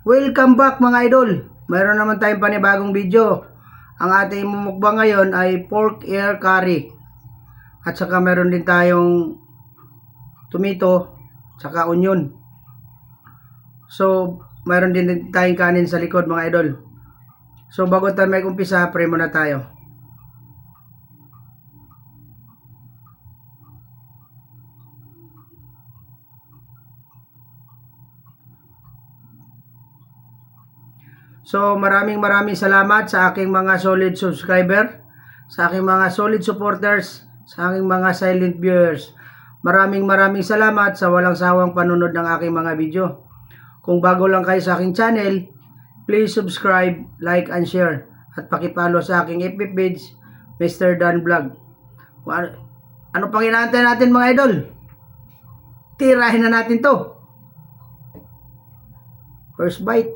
Welcome back, mga idol. Mayroon naman tayong panibagong video. Ang ating mumukbang ngayon ay pork ear curry. At saka meron din tayong tomato, saka onion. So, mayroon din tayong kanin sa likod, mga idol. So, bago tayo mag-umpisa, pray muna tayo. So maraming maraming salamat sa aking mga solid subscriber, sa aking mga solid supporters, sa aking mga silent viewers. Maraming maraming salamat sa walang sawang panunod ng aking mga video. Kung bago lang kayo sa aking channel, please subscribe, like, and share. At paki-follow sa aking FB page, Mr. Dan Vlog. Ano pang inaantay natin, mga idol? Tirahin na natin to. First bite.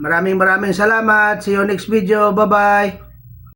Maraming maraming salamat. See you next video. Bye-bye.